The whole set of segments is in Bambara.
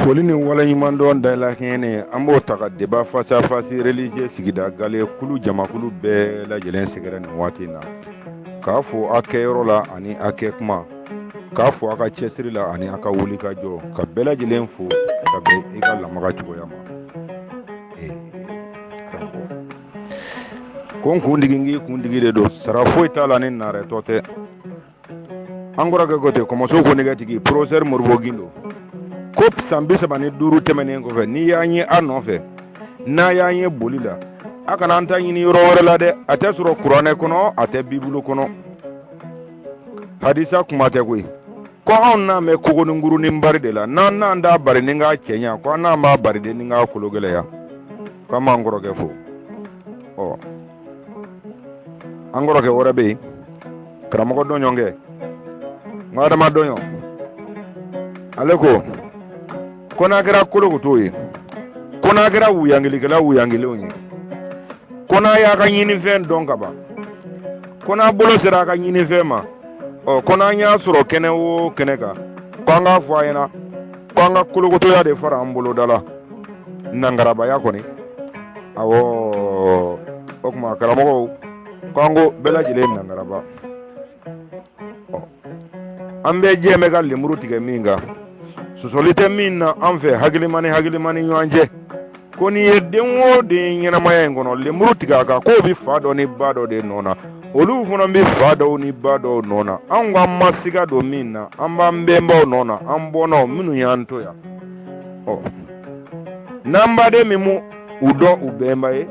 Foli ni waleɲumandɔn dalakɛɲɛnen, an b'o ta ka débat face à face religieux sigida gale kulu jamakulu bɛɛ lajɛlen sɛgɛrɛ nin waati in na, k'a fo a kɛyɔrɔ la ani a kɛ kuma, k'a fo a ka cɛsiri la ani a ka wuli ka jɔ, ka bɛɛ lajɛlen fo ka bɛn i ka lamaga cogoya ma. Ko n kuntigi, n k'i kuntigi de don, sara foyi t'a la ni narɛtɔ tɛ. An kɔrɔkɛ ko ten, kɔmɔso ko nɛgɛtigi, professeur Modibo Gindo ko san 35 tɛmɛnen kɔfɛ, n'i y'an ye a nɔfɛ, n'a y'an ye boli la, a kana an ta ɲini yɔrɔ wɛrɛ la dɛ. A tɛ sɔrɔ kuranɛ kɔnɔ, a tɛ bibulu kɔnɔ, hadisa kuma tɛ koyi. Ko anw n'an bɛ kogoninkurunin bari de la, n'an n'an t'a bari ni k'a cɛɲa, ko an n'an b'a bari de ni k'a kologɛlɛya. Ko an b'an kɔrɔkɛ fo. Ɔ, an kɔrɔkɛ wɛrɛ bɛ yen, karamɔgɔ dɔɲɔnkɛ, n ko adama dɔɲɔ, ale ko ko n'a kɛra kolokoto ye, ko n'a kɛra wuyangilikɛla wuyangilenw ye, ko n'a y'a ka ɲinifɛn dɔn ka ban, ko n'a bolo sera a ka ɲinifɛn ma, ɔ, ko n'an y'a sɔrɔ kɛnɛ o kɛnɛ kan, ko an k'a fɔ a ɲɛna ko an ka kolokotoya de fara an boloda la, nangarabaya kɔni. Awɔ, o tuma karamɔgɔw, ko an ko bɛɛ lajɛlen nangaraba. Ɔ, an bɛɛ jɛ bɛ ka lemuru tigɛ min kan, sɔsɔli tɛ min na an fɛ hakilima ni hakilima ni ɲɔgɔn cɛ, ko n'i ye den o den ɲɛnamaya in kɔnɔ lemuru tigɛ a kan, k'o bɛ fa dɔ ni ba dɔ de nɔ na, olu fana bɛ fa dɔw ni ba dɔw nɔ na. Anw ka ma siga don min na, an b'an bɛnbaw nɔ na, an bɔnnaw minnu y'an to yan. Ɔ, n'an baden min mu u dɔn u bɛnba ye,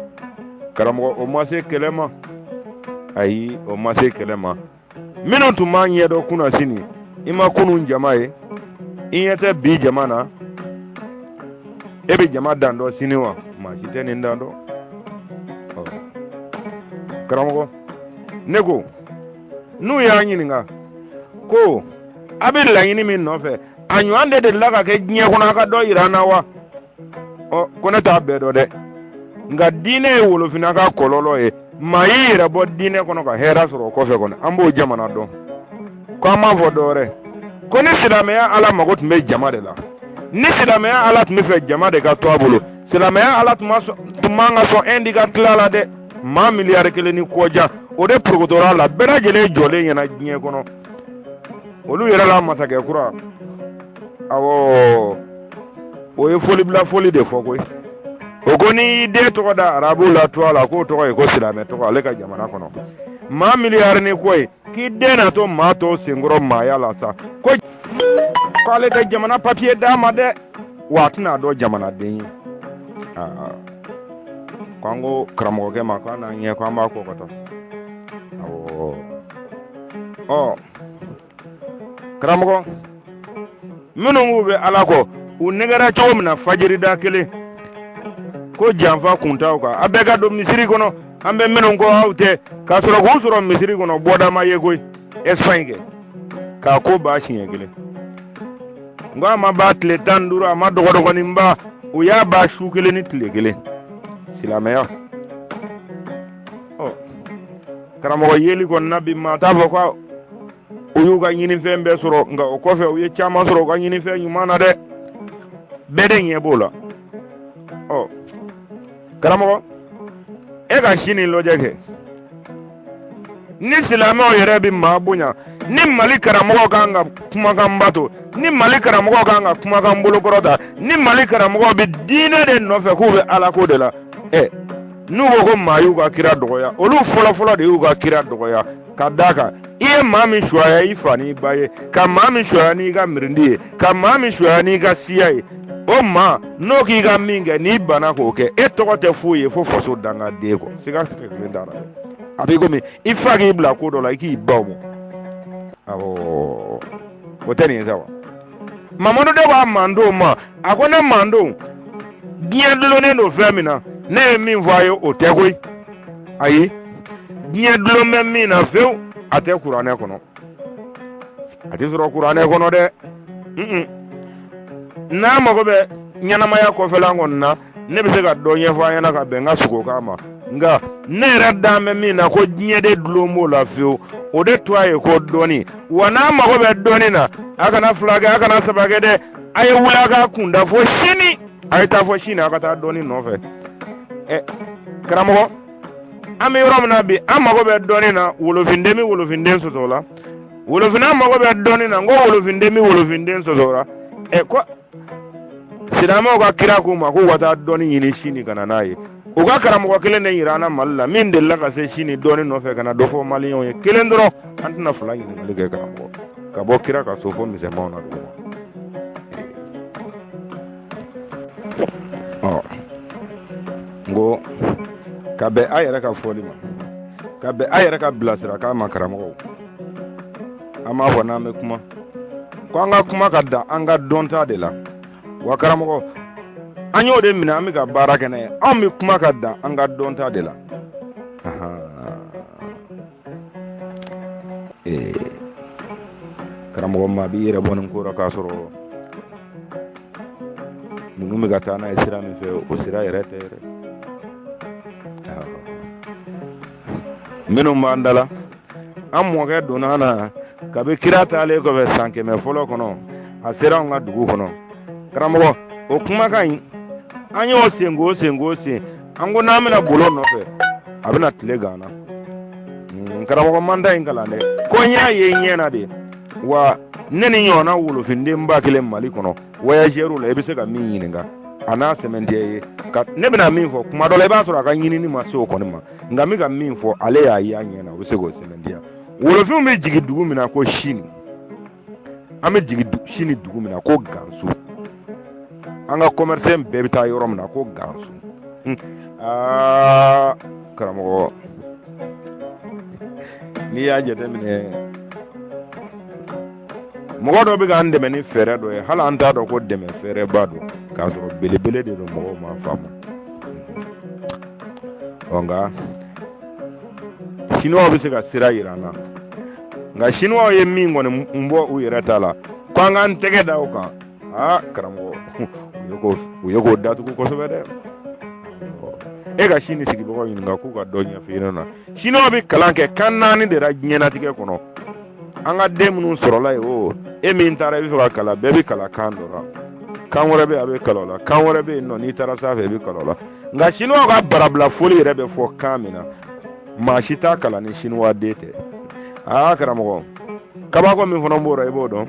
karamɔgɔ, o ma se kɛlɛ ma. Ayi, o ma se kɛlɛ ma. Minnu tun b'a ɲɛdɔn kunasini, i ma kunun jama ye, i ɲɛ tɛ bi jama na, e bɛ jama dan dɔn sini wa? Maa si tɛ nin dan dɔn. Karamɔgɔ, ne ko n'u y'a ɲininka ko a bɛ laɲini min nɔfɛ, a ɲɔgɔn de delila ka kɛ diɲɛ kɔnɔ, a ka dɔ yira an na wa? Ɔ, ko ne t'a bɛɛ dɔn dɛ, nka diinɛ ye wolofinna ka kɔlɔlɔ ye. Maa y'i yɛrɛ bɔ diinɛ kɔnɔ ka hɛrɛ sɔrɔ o kɔfɛ kɔni, an b'o jamana dɔn. Ko an m'a fɔ dɔwɛrɛ, ko ni silamɛya ala mago tun bɛ jama de la, ni silamɛya ala tun bɛ fɛ jama de ka to a bolo, silamɛya ala tun man ka sɔn Inde ka tila la dɛ. Maa miliyari 1 ni kɔjan, o de porokotora la bɛɛ lajɛlen jɔlen ɲɛna diɲɛ kɔnɔ, olu yɛrɛ la masakɛ kura. Awɔ, o ye folibila foli de fɔ koyi. O ko n'i y'i den tɔgɔ da arabuw la tɔgɔ la, k'o tɔgɔ ye ko silamɛ tɔgɔ. Ale ka jamana kɔnɔ, maa miliyari ni kɔ ye, k'i den na to maa tɔw senkɔrɔ maaya la sa, ko k'ale tɛ jamana papiye d'a ma dɛ, wa a tɛna dɔn jamanaden ye. Ko an ko karamɔgɔkɛ ma k'an n'an ɲɛ ko an b'a kɔ ka taa. Awɔ, ɔ, karamɔgɔ, minnu k'u bɛ ala kɔ, u nɛgɛra cogo min na fajirida kelen, ko janfa kun t'aw kan, a bɛɛ ka don misiri kɔnɔ, an bɛ minnu kɔ aw tɛ, k'a sɔrɔ k'u sɔrɔ misiri kɔnɔ, bɔda ma ye koyi. Espagne kɛ k'a ko ba siɲɛ kelen, n ko a ma ba tile 15, a ma dɔgɔdɔgɔnin ba, u y'a ba su kelen ni tile kelen, silamɛya. Ɔ, karamɔgɔ, yeli kɔni na bi, maa t'a fɔ ko u y'u ka ɲinifɛn bɛɛ sɔrɔ, nka o kɔfɛ u ye caman sɔrɔ u ka ɲinifɛn ɲuman na dɛ, bɛɛ de ɲɛ b'o la. Ɔ, karamɔgɔ, e ka sini lajɛ kɛ, ni silamɛw yɛrɛ bɛ maa bonya, ni Mali karamɔgɔ kan ka kumakan bato, ni Mali karamɔgɔ kan ka kumakan bolokɔrɔta, ni Mali karamɔgɔ bɛ diinɛ de nɔfɛ, k'u bɛ alako de la, ɛ, n'u ko ko maa y'u ka kira dɔgɔya, olu fɔlɔfɔlɔ de y'u ka kira dɔgɔya, ka d'a kan i ye maa min suwaya i fa n'i ba ye, ka maa min suwaya n'i ka mirindi ye, ka maa min suwaya n'i ka siya ye, o maa n'o k'i ka min kɛ, n'i banna k'o kɛ, e tɔgɔ tɛ foyi ye fo faso dangaden kɔ. Siga kelen t'a la dɛ. A b'i komi i fa k'i bila ko dɔ la, i k'i ban o ma. Awɔ, o tɛ nin ye sa wa? Mamadu de b'a mantonw ma, a ko ne mantonw, diɲɛ dulonnen don fɛn min na, ne ye min fɔ a ye, o tɛ koyi. Ayi, diɲɛ dulon bɛ min na fewu, a tɛ kuranɛ kɔnɔ, a tɛ sɔrɔ kuranɛ kɔnɔ dɛ. N'a mago bɛ ɲɛnamaya kɔfɛlan kɔni na, ne bɛ se ka dɔ ɲɛfɔ a ɲɛna ka bɛn n ka sogokan ma, nka ne yɛrɛ dan bɛ min na, ko diɲɛ de dulon b'o la fewu, o de to a ye ko dɔnni. Wa n'a mago bɛ dɔnni na, a kana fila kɛ, a kana saba kɛ dɛ. A ye wuli a ka kunda fo sini, a ye taa fo sini, a ka taa dɔnni nɔfɛ. Ɛ karamɔgɔ, an bɛ yɔrɔ min na bi, an mago bɛ dɔnni na, wolofinden bɛ wolofinden sɔsɔ la, wolofinna mago bɛ dɔnni na, n ko wolofinden bɛ wolofinden sɔsɔ la. Ɛ ko silamɛw ka kira k'u ma k'u ka taa dɔnni ɲini sini ka na n'a ye. U ka karamɔgɔ kelen de yira an na Mali la min delila ka se sini dɔnni nɔfɛ ka na dɔ fɔ maliyɛnw ye, kelen dɔrɔn. An tɛna fila ɲininkali kɛ karamɔgɔ, ka bɔ kira ka so fo misɛnmanw na duguma. Ɔ n ko ka bɛn a yɛrɛ ka fɔli ma, ka bɛn a yɛrɛ ka bilasirakan ma, karamɔgɔw, an b'a fɔ n'an bɛ kuma ko an ka kuma ka dan an ka dɔnta de la. Wa karamɔgɔ, an y'o de minɛ, an bɛ ka baara kɛ n'a ye. Anw bɛ kuma ka dan an ka dɔnta de la. Ee karamɔgɔ, maa b'i yɛrɛ bɔ nin ko la k'a sɔrɔ ninnu bɛ ka taa n'a ye sira min fɛ, o sira yɛrɛ tɛ yɛrɛ. Minnu b'an da la, an mɔkɛ donna na kabi kira taalen kɔfɛ san 100 fɔlɔ kɔnɔ, a sera anw ka dugu kɔnɔ. Karamɔgɔ, o kumakan in, an y'o sen k'o sen k'o sen, an ko n'an bɛna bolo nɔfɛ, a bɛna tile gan na. Karamɔgɔ man da in kalan dɛ, ko n y'a ye n ɲɛ na de. Wa ne ni ɲɔgɔnna wolofinden 1000 Mali kɔnɔ voyageur la, i bɛ se ka min ɲininka, a n'a sɛmɛntiya ye ka ne bɛna min fɔ. Kuma dɔ la, i b'a sɔrɔ a ka ɲinini ma se o kɔni ma, nka n bɛ ka min fɔ, ale y'a ye a ɲɛ na, o bɛ se k'o sɛmɛntiya. Wolofinw bɛ jigin dugu min na ko Sini, an bɛ jigin Sini dugu min na ko Gansu, an ka commerçant bɛɛ bɛ taa yɔrɔ min na ko Gansu. Aa karamɔgɔ, n'i y'a jateminɛ, mɔgɔ dɔ bɛ k'an dɛmɛ ni fɛɛrɛ dɔ ye, hali an t'a dɔn ko dɛmɛ fɛɛrɛba don, k'a sɔrɔ belebele de don, mɔgɔw m'a faamu. Ɔ nka siniwaw bɛ se ka sira yira an na, nka siniwaw ye min kɔni bɔ u yɛrɛ ta la ko an k'an tɛgɛ da o kan, aa karamɔgɔ, u ye k'o datugu kosɛbɛ dɛ. E ka Sini sigibagaw ɲininka k'u ka dɔ ɲɛfɔ i ɲɛna. Siniwaw bɛ kalan kɛ kan 4 de la diɲɛlatigɛ kɔnɔ. An ka den minnu sɔrɔla yen, o e min taara i bɛ fɛ ka kalan, bɛɛ bɛ kalan kan dɔ la, kan wɛrɛ bɛ yen a bɛ kalan o la, kan wɛrɛ bɛ yen nɔ, n'i taara sanfɛ i bɛ kalan o la. Nka siniwaw ka barabila foli yɛrɛ bɛ fɔ kan min na, maa si t'a kalan ni siniwa den tɛ. Aa karamɔgɔ, kabako min fana b'o la, i b'o dɔn.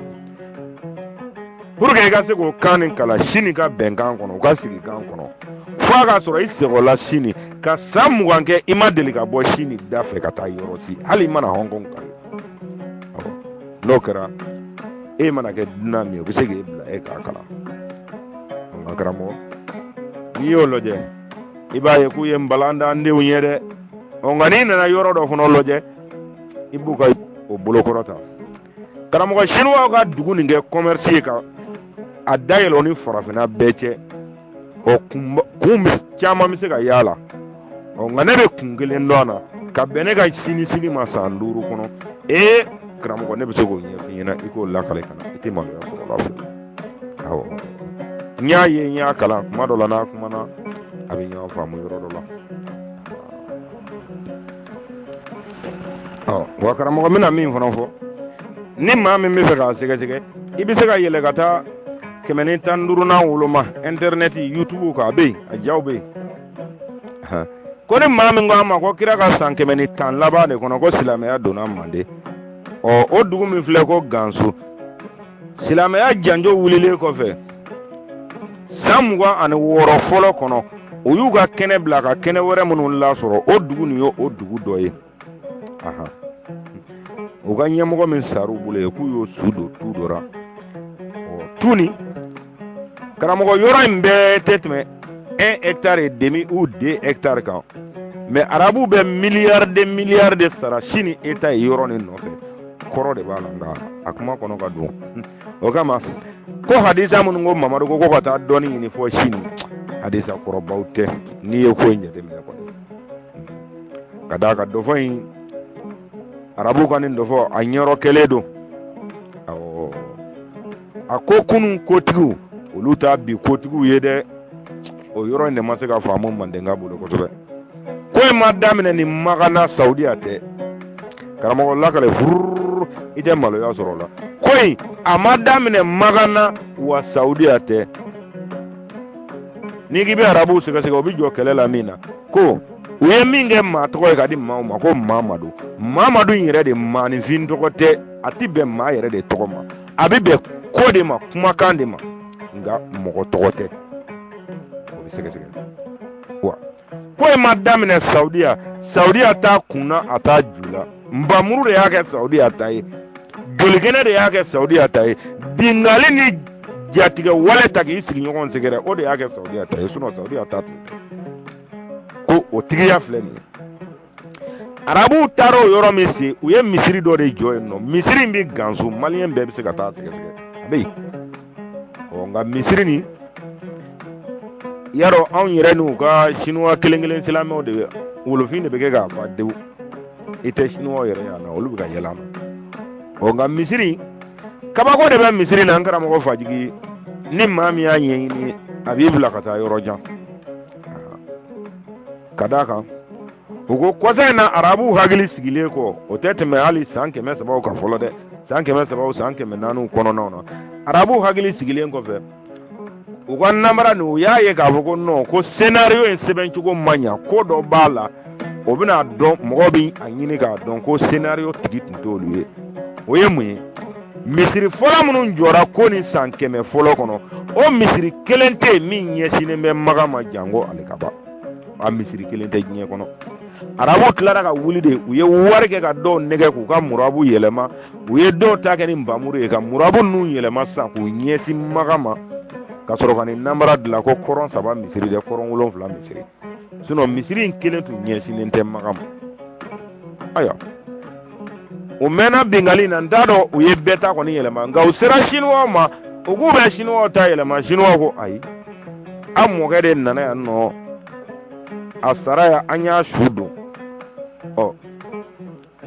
Pour que i ka se k'o kan nin kalan Sini ka bɛnkan kɔnɔ, u ka sigikan kɔnɔ, fo a k'a sɔrɔ i sɛgɔla Sini ka san 20 kɛ, i ma deli ka bɔ Sini da fɛ ka taa yɔrɔ si, hali i mana Hong Kong kan. N'o kɛra, e mana kɛ dunan min ye, o bɛ se k'e bila e k'a kalan. Nka karamɔgɔ, n'i y'o lajɛ, i b'a ye k'u ye npalan da an denw ye dɛ. Ɔ nka n'i nana yɔrɔ dɔ fana lajɛ, i b'u ka o bolokɔrɔ ta. Karamɔgɔ, siniwaw ka dugu nin kɛ commerce ye ka a dayɛlɛ o ni farafinna bɛɛ cɛ. Ɔ kun caman bɛ se ka y'a la. Ɔ nka ne bɛ kun kelen dɔn a na ka bɛn ne ka sini sigi ma san 5 kɔnɔ. Ee karamɔgɔ, ne bɛ se k'o ɲɛf'i ɲɛna, i k'o lakale ka na, i tɛ maloya sɔrɔ la. Awɔ, n y'a ye, n y'a kalan. Kuma dɔ la, n'a kumana, a bɛ ɲɔgɔn faamu yɔrɔ dɔ la. Ɔ wa karamɔgɔ, n bɛna min fana fɔ, ni maa min bɛ fɛ k'a sɛgɛsɛgɛ, i bɛ se ka yɛlɛ ka taa 115nan woloma internet, YouTube kan, a bɛ yen, a jaw bɛ yen. Ko ni maa min ko a ma ko kira ka san 110 laban de kɔnɔ ko silamɛya donna Mande, ɔ o dugu min filɛ ko Ganso, silamɛya janjo wulilen kɔfɛ san 26 fɔlɔ kɔnɔ, u y'u ka kɛnɛ bila ka kɛnɛ wɛrɛ minnu lasɔrɔ, o dugu nin ye o dugu dɔ ye. U ka ɲɛmɔgɔ min sar'u bolo ye, k'u y'o su don tu dɔ la. Ɔ tu nin karamɔgɔ, yɔrɔ in bɛɛ tɛ tɛmɛ 1 hectare et demi ou 2 hectares kan, mais arabuw bɛ milliards de milliards de sara Sini État ye yɔrɔ nin nɔfɛ. Kɔrɔ de b'a la, nka a kuma kɔnɔ ka don. O kama ko hadisa minnu ko Mamadu ko ka taa dɔnni ɲini fɔ Sini, hadisa kɔrɔbaw tɛ. N'i ye ko in jateminɛ kɔni, ka d'a kan dɔfɔ in, arabuw ka nin dɔfɔ, a ɲɛrɔ kɛlen don. Awɔ, a ko kunun kotigiw, olu t'a bi kotigiw ye dɛ. O yɔrɔ in de ma se ka faamu mandenka bolo kosɛbɛ. Ko in ma daminɛ ni Makan na Saudiya tɛ. Karamɔgɔ, lakale fururu, i tɛ maloya sɔrɔ o la. Ko in a ma daminɛ Makan na wa Saudiya tɛ. N'i k'i bɛ arabuw sɛgɛsɛgɛ, u bɛ jɔ kɛlɛ la min na, ko u ye min kɛ maa tɔgɔ ye ka di maaw ma, ko Mamadu. Mamadu in yɛrɛ de, maaninfin tɔgɔ tɛ, a ti bɛn maa yɛrɛ de tɔgɔ ma, a bɛ bɛn ko de ma, kumakan de ma, nka mɔgɔ tɔgɔ tɛ. O bɛ sɛgɛsɛgɛ wa ko in ma daminɛ Saudiya. Saudiya t'a kun na, a t'a ju la. Nbamuru de y'a kɛ Saudiya ta ye, jolikɛnɛ de y'a kɛ Saudiya ta ye, bingali ni jatigɛ wale ta k'i sigiɲɔgɔn sɛgɛrɛ, o de y'a kɛ Saudiya ta ye. Sinon Saudiya ta tun tɛ. Ko o tigiya filɛ nin ye. Arabuw taara o yɔrɔ min se, u ye misiri dɔ de jɔ yen nɔ. Misiri in bɛ Ganso, maliyɛn bɛɛ bɛ se ka taa sɛgɛsɛgɛ, a bɛ yen. Ɔ, nka misiri nin yarɔ, anw yɛrɛ n'u ka sinuwa kelen kelen silamɛw de bɛ wolofin de bɛ kɛ k'a fa dewu. I tɛ sinuwaw yɛrɛ yan na, olu bɛ ka yɛlɛ an na. Ɔ, nka misiri kabako de bɛ misiri na. N karamɔgɔ Fajigi, ni maa min y'a ɲɛɲini, a b'i bila ka taa yɔrɔ jan. Ka d'a kan, u ko kɔsa in na, arabuw hakili sigilen kɔ, o tɛ tɛmɛ hali san 300 kan fɔlɔ dɛ, san 300, san 400 kɔnɔnaw na, arabuw hakili sigilen kɔfɛ u ka namara nin, u y'a ye k'a fɔ ko non, ko scénario in sɛbɛncogo ma ɲa, ko dɔ b'a la. O bɛna dɔn, mɔgɔw bɛ a ɲini k'a dɔn ko scénario tigi tun t'olu ye. O ye mun ye? Misiri fɔlɔ minnu jɔra ko ni san 100 fɔlɔ kɔnɔ, o misiri kelen tɛ yen min ɲɛsinnen bɛ Makan ma, janko alikaba. A misiri kelen tɛ diɲɛ kɔnɔ. Arabu tilara ka wuli de, u ye wari kɛ ka dɔw nɛgɛ k'u ka murabu yɛlɛma. U ye dɔw ta kɛ ni nbamuru ye ka murabu ninnu yɛlɛma sisan k'u ɲɛsin Makan ma, ka sɔrɔ ka nin namara dilan ko kɔrɔn saba misiri dɛ, kɔrɔn wolonfila misiri. Sinon misiri in kelen tun ɲɛsinnen tɛ Makan ma. Ayiwa, u mɛnna bingali na, n t'a dɔn u ye bɛɛ ta kɔni yɛlɛma, nka u sera siniwaw ma, u k'u bɛ siniwaw ta yɛlɛma. Siniwaw ko ayi, an mɔkɛ de nana yan nɔ, a sara yan, an y'a su don, ɔ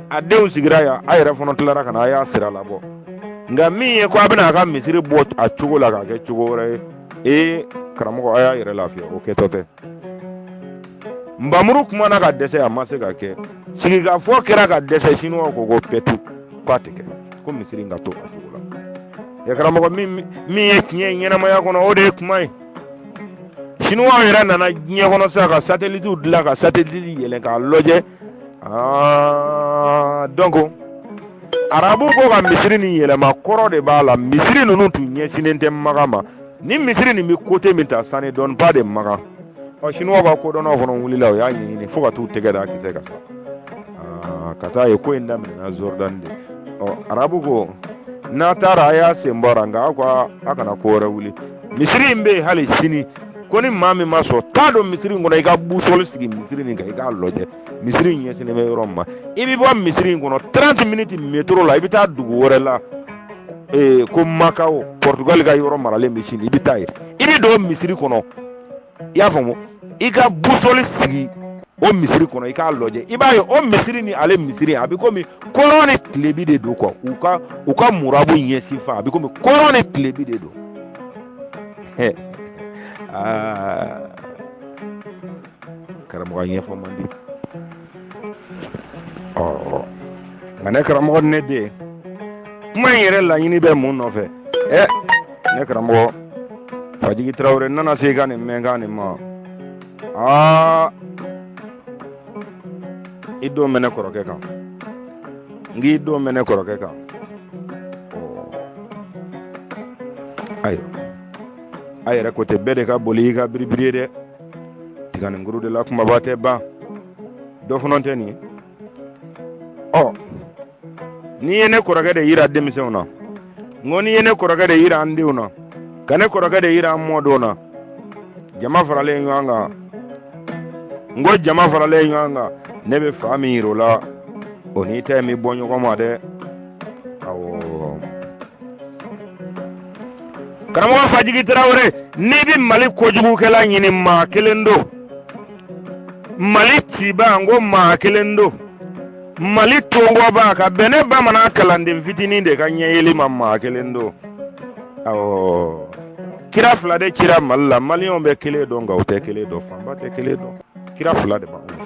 a denw sigira yan, a yɛrɛ fana tilara ka na, a y'a sira labɔ. Nka min ye ko a bɛna a ka misiri bɔ a cogo la k'a kɛ cogo wɛrɛ ye, ee karamɔgɔ, a y'a yɛrɛ lafiya, o kɛtɔ tɛ. Nbamuru kumana ka dɛsɛ, a ma se ka kɛ. Sigikafɔ kɛra ka dɛsɛ. Siniwaw ko ko pɛtu, k'a tɛ kɛ, ko misiri in ka to a cogo la. Ɛ karamɔgɔ, min ye tiɲɛ ye ɲɛnamaya kɔnɔ, o de ye kuma ye. Siniwaw yɛrɛ nana diɲɛ kɔnɔ sisan ka satelitiw dilan, ka sateliti yɛlɛn k'a lajɛ. Aa, donc arabu ko ka misiri nin yɛlɛma, kɔrɔ de b'a la. Misiri ninnu tun ɲɛsinnen tɛ Makan ma. Ni misiri nin bɛ côté min ta, ça ne donne pas de Makan. Ɔ, siniwaw ka kodɔnnaw fana wulila, u y'a ɲɛɲini fo ka t'u tɛgɛ da kisɛ kan ka taa ye ko in daminɛna Jordanie de. Ɔ, arabu ko n'a taara, a y'a sen bɔra, nka aw ka a kana ko wɛrɛ wuli. Misiri in bɛ yen hali sini. Ko ni maa min ma sɔn, taa don misiri in kɔnɔ, i ka boussole sigi misiri nin kan, i k'a lajɛ misiri in ɲɛsinnen bɛ yɔrɔ min ma. I bɛ bɔ misiri in kɔnɔ 30 minutes métro la, i bɛ taa dugu wɛrɛ la, ko Macao, Portugal ka yɔrɔ maralen bɛ sini, i bɛ taa yen, i bɛ don misiri kɔnɔ, i y'a faamu, i ka boussole sigi o misiri kɔnɔ, i k'a lajɛ, i b'a ye o misiri ni ale misiri, a bɛ komi kɔrɔn ni tilebi de don quoi. U ka murabu ɲɛsin fan, a bɛ komi kɔrɔn ni tilebi de don. Aa karamɔgɔ, ɲɛfɔ man di. Ɔ, nka ne karamɔgɔ, ne den, kuma in yɛrɛ laɲini bɛ mun nɔfɛ? Ɛ ne karamɔgɔ Fajigi Tarawele nana se i ka nin mɛnkan nin ma. Aa, i don bɛ ne kɔrɔkɛ kan, n k'i don bɛ ne kɔrɔkɛ kan. Ayiwa, a yɛrɛ ko tɛ bɛɛ de ka boli i ka biribiri ye dɛ. Tiganinkuru de la kumaba tɛ ban, dɔ fana tɛ nin ye. Ɔ, n'i ye ne kɔrɔkɛ de yira denmisɛnw na, n ko n'i ye ne kɔrɔkɛ de yira an denw na, ka ne kɔrɔkɛ de yira an mɔdenw na, jama faralen ɲɔgɔn kan, n ko jama faralen ɲɔgɔn kan, ne bɛ fa min yira o la, o n'i ta in bɛ bɔ ɲɔgɔn ma dɛ. Awɔ, karamɔgɔ Fajigi Tarawele, n'i bɛ Mali kojugukɛla ɲini, maa kelen don. Mali ciba, n ko maa kelen don. Mali tɔngɔba, ka bɛn ne bamanan kalanden fitinin de ka ɲɛyeli ma, maa kelen don. Awɔ, kira fila de cira Mali la. Maliyɛnw bɛ kelen dɔn, nka u tɛ kelen dɔn, fanba tɛ kelen dɔn. Kira fila de b'anw fɛ.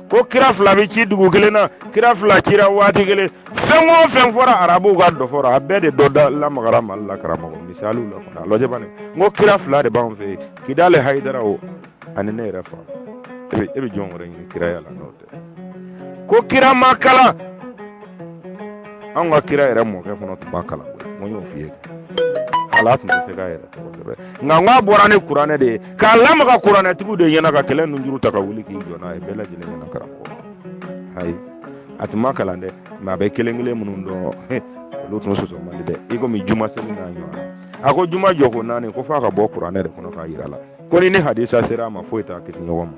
Ko kira fila bɛ ci dugu kelen na, kira fila cira waati kelen. Fɛn o fɛn fɔra arabuw ka dɔfɔ rɔ, a bɛɛ de dɔ da lamagara Mali la karamɔgɔ. Misaliw la kɔnɔ, a lajɛ bani. N ko kira fila de b'anw fɛ yen, Kidali Hayidara o ani ne yɛrɛ fa. E bɛ jɔn wɛrɛ ɲini kiraya la n'o tɛ? Ko kira ma kalan. Anw ka kira yɛrɛ mɔkɛ fana tun ma kalan koyi, n ko n y'o f'i ye. Ala tun tɛ se k'a yɛrɛ tɔgɔ sɛbɛn. Nka n k'a bɔra ni kuranɛ de ye k'a lamaga kuranɛtigiw de ɲɛna ka kɛlɛ nunjuru ta ka wuli k'i jɔ n'a ye bɛɛ lajɛlen ɲɛna karamɔgɔ. Ayi, a tun ma kalan dɛ, mɛ a bɛ kelen kelen minnu dɔn, olu tun sɔsɔ man di dɛ, i komi juma seli n'a ɲɔgɔn. A ko juma jɔko naani ko f'a ka bɔ kuranɛ de kɔnɔ k'a yira a la. Ko ni ni hadisa sera a ma, foyi t'a kisi ɲɔgɔn ma.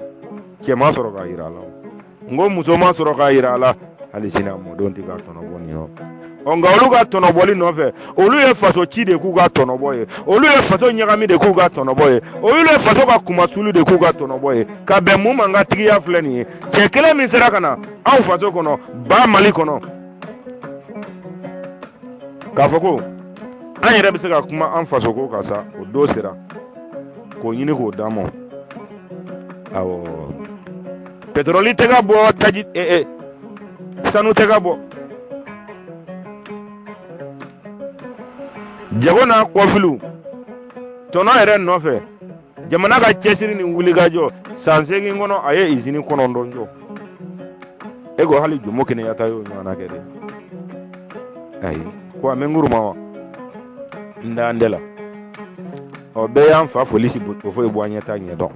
Cɛ ma sɔrɔ k'a yira a la, n ko muso ma sɔrɔ k'a yira a la, hali sini a mɔdenw tɛ ka tɔnɔbɔ nin yɔrɔ. Ɔ, nka olu ka tɔnɔbɔli nɔfɛ, olu ye faso ci de k'u ka tɔnɔbɔ ye, olu ye faso ɲagami de k'u ka tɔnɔbɔ ye, olu ye faso ka kumasuli de k'u ka tɔnɔbɔ ye. Ka bɛn mun ma? N ka tigiya filɛ nin ye. Cɛ kelen min sera ka na anw faso kɔnɔ, ba Mali kɔnɔ, k'a fɔ ko an yɛrɛ bɛ se ka kuma an faso ko kan sa, o don sera k'o ɲini k'o d'an ma. Awɔ, pétrole tɛ ka bɔ, taji sanu tɛ ka bɔ, jago n'a kɔfiliw tɔnɔ yɛrɛ nɔfɛ. Jamana ka cɛsiri ni wulikajɔ, san 8 kɔnɔ a ye izini 9 jɔ. E ko hali Jomo Kenyatta y'o ɲɔgɔnna kɛ dɛ? Ayi, ko a bɛ n kuruma wa n da n tɛ la. Ɔ, bɛɛ y'an fa Felisi Houphouët-Boigny ta ɲɛ dɔn.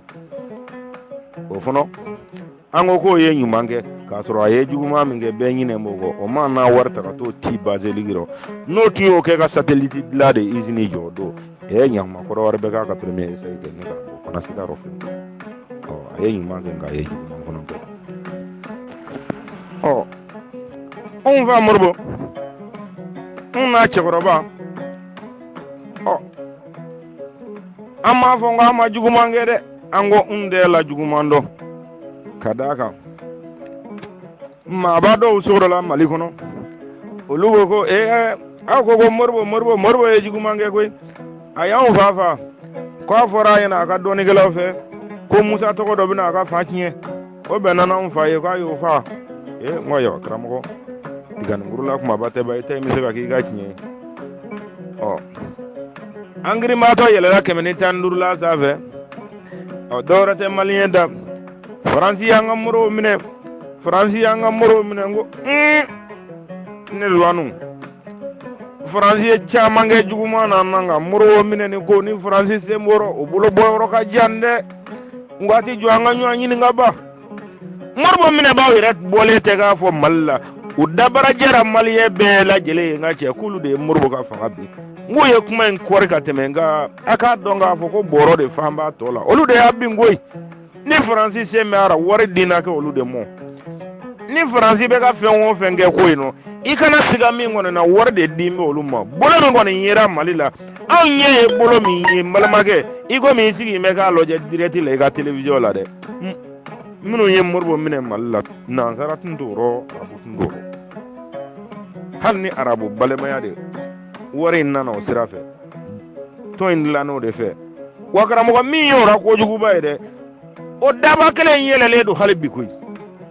O fana, an ko k'o ye ɲuman kɛ k'a sɔrɔ a ye juguman min kɛ, bɛɛ ɲinɛ b'o kɔ. O ma n'a wari ta ka t'o ti baselique rɔ, n'o tun y'o kɛ ka satellite dilan de izini jɔ o don. Ɛ ɲakuma, kɔrɔwari bɛɛ k'a ka premier essai kɛ ne karamɔgɔ fana sika rɔ fɛ. Ɔ, a ye ɲuman kɛ, nka a ye juguman fana kɛ. Ɔ, anw fa Modibo, anw n'a cɛkɔrɔba, ɔ, an m'a fɔ ko an ma juguman kɛ dɛ. An ko n tɛ la juguman dɔn, ka d'a kan maaba dɔw sɔrɔla Mali kɔnɔ, olu ko ko ee, aw ko ko Modibo Modibo Modibo ye juguman kɛ koyi, a y'anw fa fa. K'a fɔra a ɲɛna a ka dɔnnikɛlaw fɛ ko Musa tɔgɔ dɔ bɛna a ka fa tiɲɛ, o bɛnna n'anw fa ye, k'a y'o fa. Ee, n ko ayiwa karamɔgɔ, tiganinkurula kumaba tɛ ba, i ta in bɛ se ka k'i ka tiɲɛ ye. Ɔ, an girinbaatɔ yɛlɛla 115 la sanfɛ. Ɔ, dɔwɛrɛ tɛ maliyɛn da. Faransi y'an ka Modibo minɛ, Faransi y'an ka Modibo minɛ. N ko ne luwanu, Faransi ye caman kɛ juguman na nan ka Modibo minɛ ni ko ni Faransi sen bɔrɔ, o bolo bɔyɔrɔ ka jan dɛ. N ko a ti jɔ an ka ɲɔgɔn ɲininka ba. Modibo minɛbaaw yɛrɛ bɔlen tɛ k'a fɔ Mali la, u dabara jɛra maliyɛn bɛɛ lajɛlen ye. N ka cɛ, k'olu de ye Modibo ka fanga bin. N k'u ye kuma in kɔri ka tɛmɛ, nka a k'a dɔn k'a fɔ ko bɔrɔ de fan b'a tɔ la, olu de y'a bin koyi. Ni Faransi sen bɛ a la, wari dinna kɛ olu de mɔ. Ni Faransi bɛ ka fɛn o fɛn kɛ ko in nɔ, i kana siga min kɔni na, wari de din bɛ olu ma. Bolo min kɔni yera Mali la, anw ɲɛ ye bolo min ye, n balimakɛ, i komi i sigi bɛ k'a lajɛ direct la i ka télévision la dɛ. Minnu ye Modibo minɛ Mali la, nansara tun t'o rɔ, arabu tun t'o rɔ. Hali ni arabu balimaya de wari in nana o sira fɛ, tɔn in dilann'o de fɛ. Wa karamɔgɔ, min y'o ra kojuguba ye dɛ, o daba kelen in yɛlɛlen don hali bi koyi.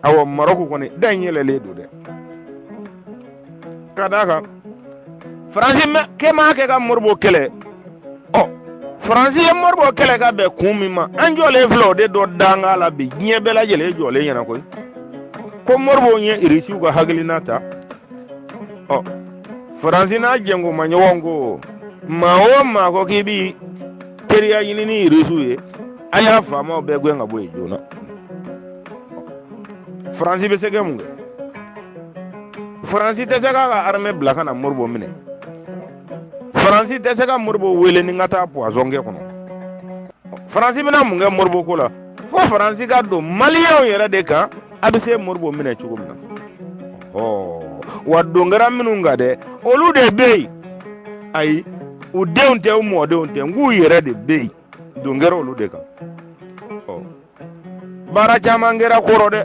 Awɔ, Marɔku kɔni da in yɛlɛlen don dɛ, ka d'a kan Faransi kɛ m'a kɛ ka Modibo kɛlɛ. Ɔ, Faransi ye Modibo kɛlɛ ka bɛn kun min ma, an jɔlen filɛ o de dɔ danga la bi, diɲɛ bɛɛ lajɛlen jɔlen ɲɛna koyi, ko Modibo ye Irisiw ka hakilina ta. Ɔ, Faransi n'a jɛnkoma ɲɔgɔn ko maa o maa ko k'i bi teriya ɲini ni Irisiw ye, a y'a faamaw bɛɛ gɛn ka bɔ yen joona. Faransi bɛ se kɛ mun kɛ? Faransi tɛ se k'a ka armée bila ka na Modibo minɛ. Faransi tɛ se ka Modibo wele ni ka taa poison kɛ kɔnɔ. Faransi bɛna mun kɛ Modibo ko la? Fo Faransi ka don maliyɛnw yɛrɛ de kan, a bɛ se Modibo minɛ cogo min na. Ɔ, wa don kɛra minnu kan dɛ, olu de bɛ yen. Ayi, u denw tɛ, u mɔdenw tɛ, n k'u yɛrɛ de bɛ yen. Don kɛra olu de kan. Ɔ, baara caman kɛra kɔrɔ dɛ,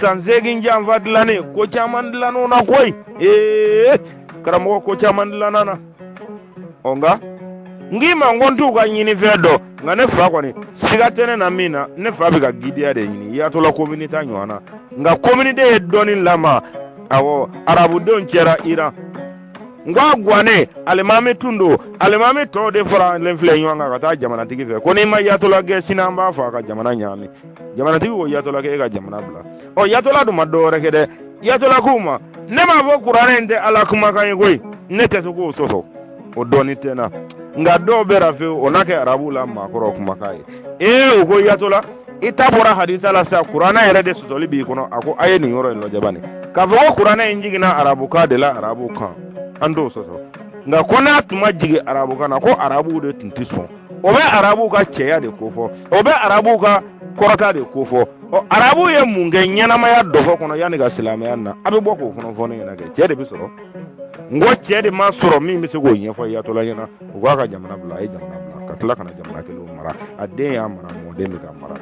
san 8 janfa dilannen, ko caman dilann'o na koyi. Ee karamɔgɔ, ko caman dilanna na. Ɔ, nka N k'i ma n ko n t'u ka ɲinifɛn dɔn, nka ne fa kɔni siga tɛ ne na min na, ne fa bɛ ka gidiya de ɲini Yatola Komini ta ɲɔgɔn na. Nka Komini de ye dɔnni lama, awɔ, arabudenw cɛra Iran. N ko a gannen alimami tun don, alimami tɔw de faralen filɛ ɲɔgɔn kan ka taa jamanatigi fɛ ko n'i ma Yatola gɛn sini an b'a fɔ a ka jamana ɲaami. Jamanatigi ko Yatola k'e ka jamana bila. Ɔ, Yatola dun ma dɔwɛrɛ kɛ dɛ. Yatola k'u ma, ne m'a fɔ kuranɛ in tɛ Ala kumakan ye koyi, ne tɛ se k'o sɔsɔ, o dɔnni tɛ n na, nka dɔw bɛ rafewu o n'a kɛ arabu la maakɔrɔ kumakan ye. Ee, u ko Yatola, i ta bɔra hadisa la sa, kuranɛ yɛrɛ de sɔsɔli b'i kɔnɔ. A ko a ye nin yɔrɔ in lajɛ bani, k'a fɔ ko kuranɛ in jiginna arabukan de la, arabu kan, an t'o sɔsɔ, nka ko n'a tun ma jigin arabukan na, ko arabuw de tun tɛ sɔn. O bɛ arabuw ka cɛya de kofɔ, o bɛ arabuw ka kɔrɔta de kofɔ. Ɔ, arabuw ye mun kɛ ɲɛnamaya dɔfɔ kɔnɔ yanni ka silamɛya na? A bɛ bɔ k'o fana fɔ ne ɲɛna kɛ. Cɛ de bɛ sɔrɔ, n ko cɛ de ma sɔrɔ min bɛ se k'o ɲɛfɔ Yatola ɲɛna. U k'a ka jamana bila, a ye jamana bila ka tila ka na jamana kelen mara. A den y'a mara, mɔden bɛ ka mara.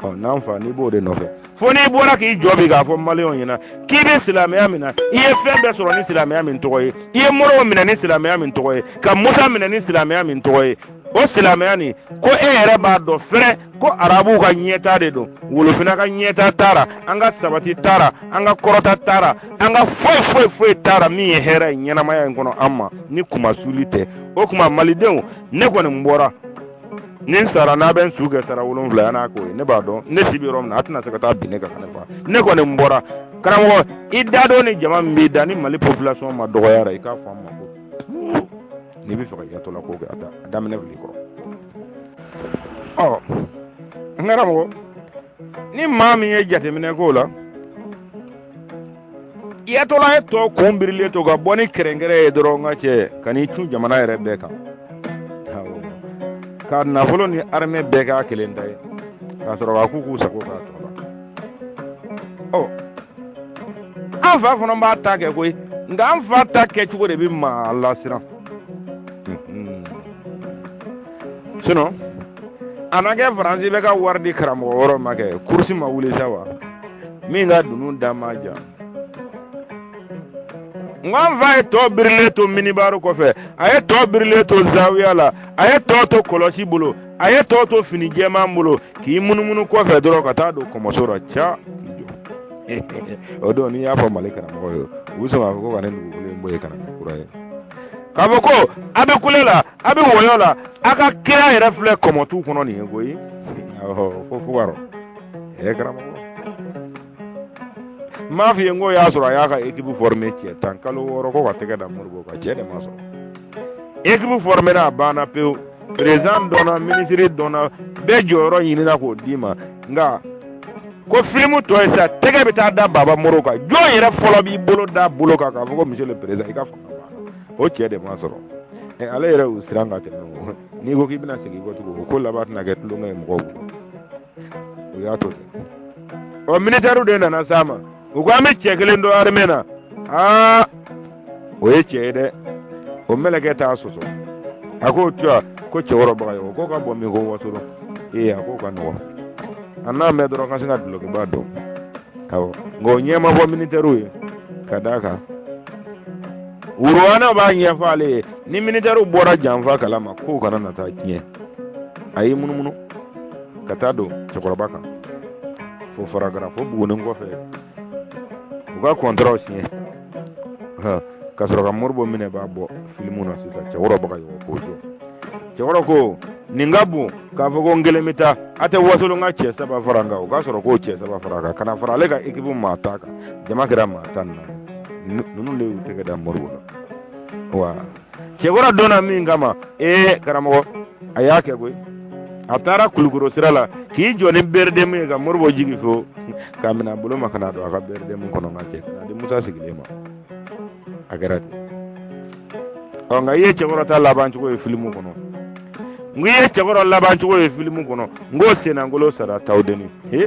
Ɔ, n'an fa n'i b'o de nɔfɛ, fo n'i bɔra k'i jɔ bi k'a fɔ maliyɛnw ɲɛna k'i bɛ silamɛya min na, i ye fɛn bɛɛ sɔrɔ ni silamɛya min tɔgɔ ye, i ye Modibo minɛ ni silamɛya min tɔgɔ ye, ka Musa minɛ ni silamɛya min tɔgɔ ye, o silamɛya nin ko e yɛrɛ b'a dɔn fɛrɛ ko arabuw ka ɲɛta de don, wolofinna ka ɲɛta t'a ra, an ka sabati t'a ra, an ka kɔrɔta t'a ra, an ka foyi foyi foyi t'a ra min ye hɛrɛ ye ɲɛnamaya in kɔnɔ an ma ni kumasuli tɛ. O tuma malidenw, ne kɔni bɔra ni n sara, n'a bɛ n su kɛ sara 7 yan n'a k'o ye, ne b'a dɔn ne si bɛ yɔrɔ min na, a tɛna se ka taa bin ne kan ka ne faga. Ne kɔni bɔra, karamɔgɔ, i da don ni jama min b'i da ni Mali population ma dɔgɔyara, i k'a fɔ an ma ko n'i bɛ fɛ ka Yatola ko kɛ, a ta a daminɛ fili kɔrɔ. Ɔ, n karamɔgɔ, ni maa min ye jateminɛ k'o la, Yatola ye tɔ kun birilen to ka bɔ ni kɛrɛnkɛrɛn ye dɔrɔn, n ka cɛ, ka n'i cun jamana yɛrɛ bɛɛ kan, ka nafolo ni armée bɛɛ k'a kelen ta ye, k'a sɔrɔ k'a k'u k'u sago k'a tɔ la. Ɔ, an fa fana b'a ta kɛ koyi, nka an fa ta kɛcogo de bɛ maa lasiran. Sinon a na kɛ Faransi bɛ ka wari di karamɔgɔ wɛrɛw ma kɛ kurusi ma wuli sa wa, min ka dunun da ma ja. N ko an fa ye tɔ birilen to minibari kɔfɛ, a ye tɔ birilen to zawiya la, a ye tɔ to kɔlɔsi bolo, a ye tɔ to fini jɛman bolo, k'i munumunu kɔfɛ dɔrɔn ka taa don kɔmɔso la ca. O don n'i y'a fɔ Mali karamɔgɔ ye, u bɛ sɔn k'a fɔ ko ka ne dugukolo in bɔ yen ka na ni kura ye, k'a fɔ ko a bɛ kule la, a bɛ wɔyɔ la, a ka kira yɛrɛ filɛ kɔmɔtu kɔnɔ nin ye koyi. Ko fugaro ɛ karamɔgɔ, n m'a f'i ye n k'o y'a sɔrɔ a y'a ka équipe former cɛ 10 kalo 6 ko ka tɛgɛ da Modibo kan, cɛ de ma sɔrɔ. Équipe former a banna pewu, président dɔnna, ministre dɔnna, bɛɛ jɔyɔrɔ ɲinina k'o d'i ma, nka ko filimu tɔ ye sa, tɛgɛ bɛ taa da Baba Moro kan. Jɔn yɛrɛ fɔlɔ b'i bolo da bolo kan k'a fɔ ko monsieur le président, i ka fanga banna? O cɛ de ma sɔrɔ. Ɛ, ale yɛrɛ y'u siran ka tɛmɛ o. N'i ko k'i bɛna segin kɔ tugun, o ko laban tɛna kɛ tulonkɛ ye mɔgɔw bolo. O y'a to ten. Ɔ, militaires de nana s'a ma, u ko an bɛ cɛ kelen dɔn armée na. Aa, o ye cɛ ye dɛ, o mɛlɛkɛ t'a sɔsɔ. A ko tuya ko Cɛkɔrɔ Bagayogo k'o ka bɔ min ko Wasolon. Ee, a k'o ka nɔgɔ, a n'a mɛn dɔrɔn ka sin ka dulɔkiba don. Awɔ, nka o ɲɛ ma fɔ militaires ye, ka d'a kan Wuruwanaw b'a ɲɛfɔ ale ye, ni militaires bɔra janfa kalama k'o kana na taa tiɲɛ. A y'i munumunu ka taa don cɛkɔrɔba kan fo Faragara, fo Buguni kɔfɛ, u ka kɔntaraw siɲɛ ka sɔrɔ ka Modibo minɛ b'a bɔ filimu na sisan. Cɛkɔrɔ Bagayogo k'o jɔ. Cɛkɔrɔ ko nin ka bon k'a fɔ ko n kelen bɛ taa, a tɛ Wasolon ka cɛ 3 fara n kan. O ka sɔrɔ k'o cɛ 3 fara kan ka na fara ale ka ekipu maa 10 kan, jama kɛra maa 14. Ninnu de y'u tɛgɛ da Modibo la wa. Cɛkɔrɔ dɔnna min kama, ee karamɔgɔ, a y'a kɛ koyi. A taara Kulukoro sira la k'i jɔ ni BRDM ye ka Modibo jigi fo k'a minɛ a bolo ma ka na don a ka BRDM kɔnɔ, ka cɛ ka na di Musa sigilen ma. A kɛra ten. Ɔ, nka i ye cɛkɔrɔ ta laban cogo ye filimu kɔnɔ. N ko i ye cɛkɔrɔ laban cogo ye filimu kɔnɔ. N k'o sennangolo sara Tawudeni. He.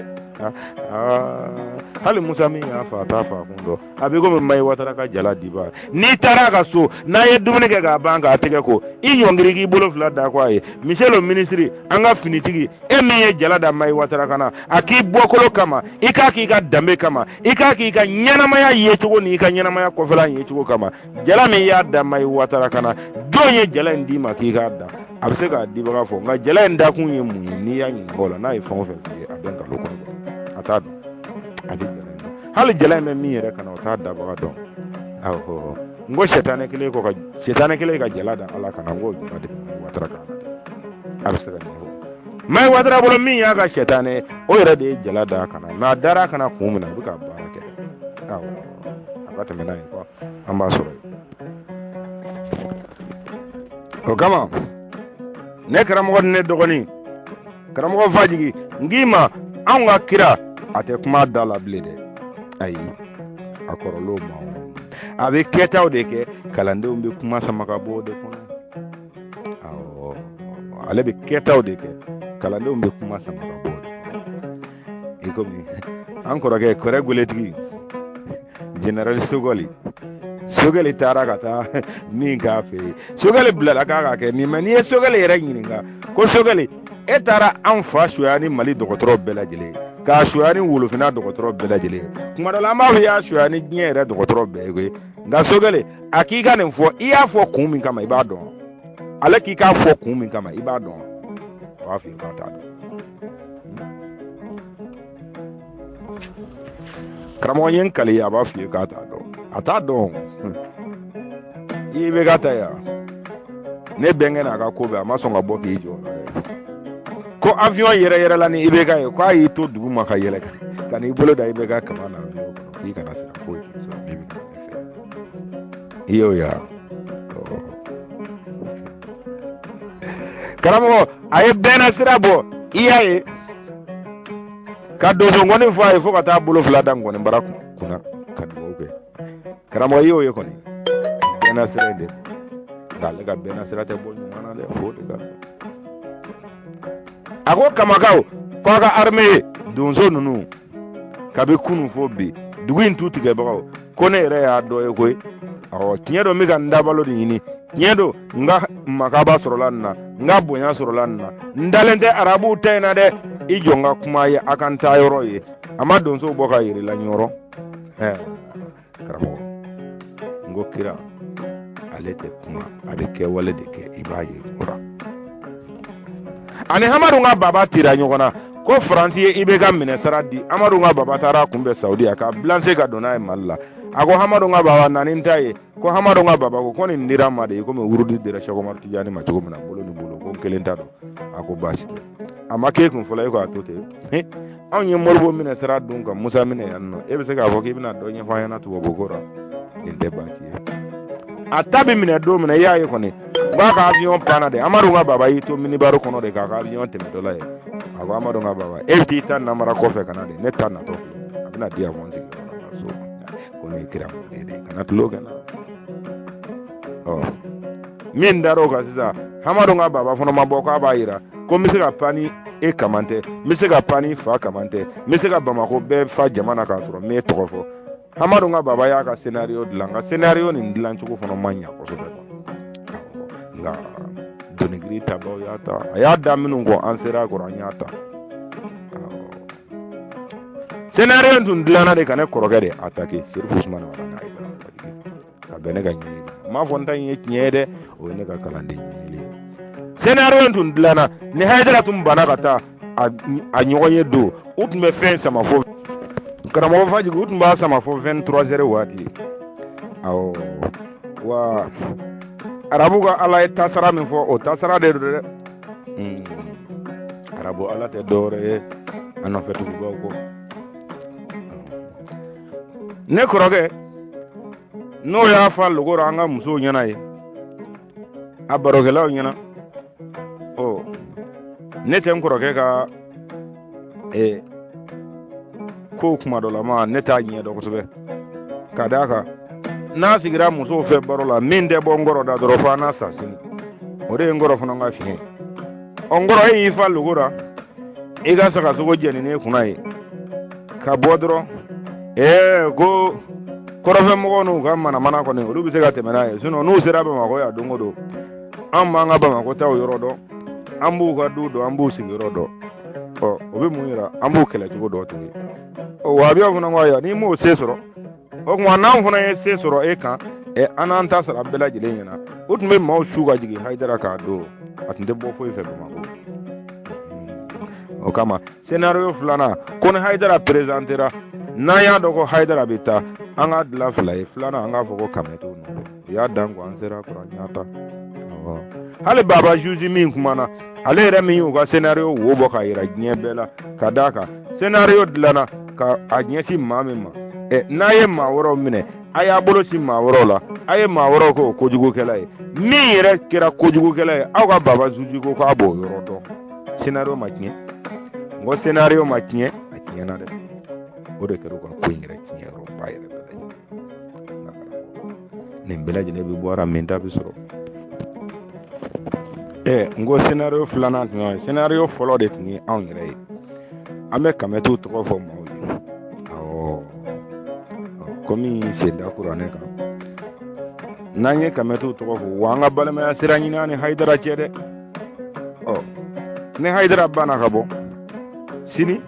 Hali Musa min y'a fa, a t'a fa kun dɔn. A bɛ komi Mayi Watara ka jala diba. N'i taara a ka so, n'a ye dumuni kɛ k'a ban k'a tɛgɛ ko, i ɲɔngiri k'i bolo fila da kɔ a ye. Monsieur le ministre, an ka finitigi, e min ye jala da Mayi Watara kan na, a k'i bɔkolo kama, i k'a k'i ka danbe kama, i k'a k'i ka ɲɛnamaya yecogo n'i ka ɲɛnamaya kɔfɛla yecogo kama. Jala min y'a da Mayi Watara kan na, jɔn ye jala in d'i ma k'i k'a da? A bɛ se k'a dibaga fɔ, nka jala in dakun ye mun ye? N'i y'a ɲininka o la, n'a ye fɛn o fɛn f'i ye, a bɛ nkalon kɔnɔ, a t'a dɔn. A tɛ jala in dɔn. Hali jala in bɛ min yɛrɛ kan na, o t'a dabaga dɔn. Awɔ, n ko sɛtanɛ kelen kɔ ka sɛtanɛ kelen ka jala da Ala kan na, n k'o jala de bɛ Mayi Watara kan na. A bɛ se ka ɲɛfɔ Mayi Watara bolo min y'a ka sɛtanɛ, o yɛrɛ de ye jala da a kan na. Mɛ a dara a kan na kun min na, a bɛ ka baara kɛ. Awɔ, a ka tɛmɛ n'a ye quoi, an b'a sɔrɔ yen. O kama ne karamɔgɔ ni ne dɔgɔnin karamɔgɔ Fajigi, n k'i ma, anw ka kira a tɛ kuma da la bilen dɛ. Ayi, a kɔrɔl'o ma, a bɛ kɛtaw de kɛ, kalandenw bɛ kuma sama ka bɔ o de kɔnɔ. Awɔ, ale bɛ kɛtaw de kɛ, kalandenw bɛ kuma sama ka bɔ o de kɔnɔ. I komi an kɔrɔkɛ kɔrɛ gweletigi général Sogɛli, Sogɛli taara ka taa min k'a fɛ yen, Sogɛli bilala k'a ka kɛ min mɛ. N'i ye Sogɛli yɛrɛ ɲininka ko Sogɛli, e taara anw fa suya ni Mali dɔgɔtɔrɔ bɛɛ lajɛlen ye, k'a suya ni Wolofinna dɔgɔtɔrɔ bɛɛ lajɛlen ye, kuma dɔ la an b'a fɔ i y'a suya ni diɲɛ yɛrɛ dɔgɔtɔrɔ bɛɛ ye koyi. Nka Sogɛli, a k'i ka nin fɔ, i y'a fɔ kun min kama, i b'a dɔn. Ale k'i k'a fɔ kun min kama, i b'a dɔn. A b'a fɔ i k'a t'a dɔn. Karamɔgɔ ye n kali, a b'a f'i ye k'a t'a dɔn, a t'a dɔn. I bɛ ka ta yan, ne bɛnkɛ n'a ka ko bɛɛ, a ma sɔn ka bɔ k'i jɔ ko avion yɛrɛ yɛrɛ la ni IBK ye, k'a y'i to dugu ma ka yɛlɛ ka n'i bolo da IBK kaman na avion kɔnɔ, k'i kana siran, foyi t'i sɔrɔ, ne bɛ ne fɛ. I y'o ye wa? Karamɔgɔ, a ye bɛnna sira bɔ, i y'a ye ka donso ngɔni fɔ a ye fo ka taa bolo fila da ngɔnibara kunna ka dugawu kɛ. Karamɔgɔ, i y'o ye kɔni, bɛnna sira in de, nka ale ka bɛnna sira tɛ bɔ ɲuman na dɛ, fo de ka. A ko kamakaw ko a ka armée ye donso ninnu kabi kunun fo bi, dugu in tu tigɛbagaw, ko ne yɛrɛ y'a dɔ ye koyi. Awɔ, tiɲɛ don, n bɛ ka n dabalo de ɲini. Tiɲɛ don, n ka makaba sɔrɔla nin na, n ka bonya sɔrɔla nin na, n dalen tɛ arabuw ta in na dɛ. I jɔ n ka kuma ye, a ka n taa yɔrɔ ye. A ma donsow bɔ ka yɛrɛ la ɲɔrɔ. Karamɔgɔ, n ko kira ale tɛ kuma, a bɛ kɛwale de kɛ, i b'a ye kura. Ani Hamadu ka baba tira ɲɔgɔn na ko Faransi ye IBK minɛ sara di. Amadu ka baba taara kunbɛn Saudiya ka bilanse ka don n'a ye Mali la. A ko Hamadu ka baba, na ni n ta ye. Ko Hamadu ka baba ko nin dira ma de, komi wurudi dira Sɛki Umaru Tijani ma cogo min na, bolo ni bolo, ko n kelen ta don. A ko baasi tɛ, a ma k'e kun fɔlɔ, e ko a to ten. Anw ye Modibo minɛ sara dun ka Musa minɛ yan nɔ, e bɛ se k'a fɔ k'i bɛna dɔ ɲɛfɔ an ɲɛna tubabu ko la, nin tɛ baasi ye. A ta bɛ minɛ don min na, i y'a ye kɔni, n k'a ka avion panna de. Amadu ka baba y'i to minibari kɔnɔ de k'a ka avion tɛmɛtɔla ye. A ko Amadu ka baba, e bɛ t'i ta namara kɔfɛ ka na de, ne ta natɔ filɛ, a bɛna di yan fɔ n sigiyɔrɔ la so. Ko ne ye kira mɔden de ye, kana tulon kɛ n na. Ɔ, min dar'o kan sisan, Hamadu ka baba fana ma bɔ k'a b'a yira ko n bɛ se ka pan ni e kaman tɛ, n bɛ se ka pan ni fa kaman tɛ, n bɛ se ka Bamakɔ bɛɛ fa jama na k'a sɔrɔ n m'e tɔgɔ fɔ. Hamadu ka baba y'a ka scénario dilan, nka scénario nin dilan cogo fana ma ɲa kosɛbɛ quoi. Nka donigiri tabaw y'a ta, a y'a da minnu kɔ, an sera a kɔrɔ, an y'a ta. Scénario tun dilanna de ka ne kɔrɔkɛ de attaquer, Serifu Usumani Madani Hayidara, ka bɛn ne ka ɲinini ma. N m'a fɔ n ta in ye tiɲɛ ye dɛ, o ye ne ka kalanden ɲinini ye. Scénario in tun dilanna ni Hayidara tun banna ka taa a ɲɔgɔn ye don, u tun bɛ fɛn sama fo karamɔgɔ Fajigi, u tun b'a sama fo 23 heures waati. Awɔ, wa arabu ka ala ye tasara min fɔ, o tasara de don dɛ. Arabu ala tɛ dɔwɛrɛ ye a nɔfɛ tugubaw kɔ. Ne kɔrɔkɛ n'o y'a fa logo rɔ an ka musow ɲɛna ye, a barokɛlaw ɲɛna. Ɔ, ne tɛ n kɔrɔkɛ ka kow kuma dɔ la ma, ne t'a ɲɛ dɔn kosɛbɛ, ka d'a kan n'a sigira musow fɛ baro la, min tɛ bɔ n kɔrɔ da dɔrɔn, fo an n'a sa sini. O de ye n kɔrɔ fana ka fiɲɛ ye. Ɔ, n kɔrɔ, e y'i fa logo la, i ka sagasogo jɛninen kunna ye. Ka bɔ dɔrɔn ee ko kɔrɔfɛmɔgɔw n'u ka manamana kɔni, olu bɛ se ka tɛmɛ n'a ye. Sinon n'u sera Bamakɔ yan don o don, an b'an ka Bamakɔ taw yɔrɔ dɔn, an b'u ka du dɔn, an b'u sigiyɔrɔ dɔn. Ɔ, o bɛ mun yira? An b'u kɛlɛcogo dɔn tuguni. Ɔ, wahabiyaw fana ko ayiwa, n'i m'o se sɔrɔ, o tuma n'anw fana ye se sɔrɔ e kan, ɛ, an n'an ta sara bɛɛ lajɛlen ɲɛna. O tun bɛ maaw su ka jigin Hayidara k'a don, a tun tɛ bɔ foyi fɛ Bamakɔ. O kama scénario filanan ko ni Hayidara présentera, n'an y'a dɔn ko Hayidara bɛ taa, an k'a dilan fila ye. Filanan, an k'a fɔ ko Kamɛtiw nɔfɛ. U y'a dan ko an sera kɔrɔ, an y'a ta. Hali Baba Zuzi min kumana, ale yɛrɛ min y'u ka scénario wo bɔ k'a yira diɲɛ bɛɛ la, ka d'a kan scénario dilanna ka a ɲɛsin maa min ma, ɛ, n'a ye maa wɛrɛw minɛ, a y'a bolo sin maa wɛrɛw la, a ye maa wɛrɛw k'o kojugukɛla ye. Min yɛrɛ kɛra kojugukɛla ye, aw ka Baba Zuzi ko k'a b'o yɔrɔ dɔn. Scénario ma tiɲɛ? N ko scénario ma tiɲɛ, a tiɲɛna dɛ. O de kɛra u ka ko in yɛrɛ tiɲɛ yɔrɔba yɛrɛ bɛɛ lajɛlen. Nin bɛɛ lajɛlen bɛ bɔra min ta bɛ sɔrɔ. Ɛ, n ko scénario filanan tun ye, scénario fɔlɔ de tun ye anw yɛrɛ ye. An bɛ Kamɛtiw tɔgɔ fɔ maaw ye. Awɔ, komi sen da kuranɛ kan, n'an ye Kamɛtiw tɔgɔ fɔ, wa an ka balimaya sira ɲini an ni Hayidara cɛ dɛ. Ɔ, ni Hayidara banna ka bɔ sini,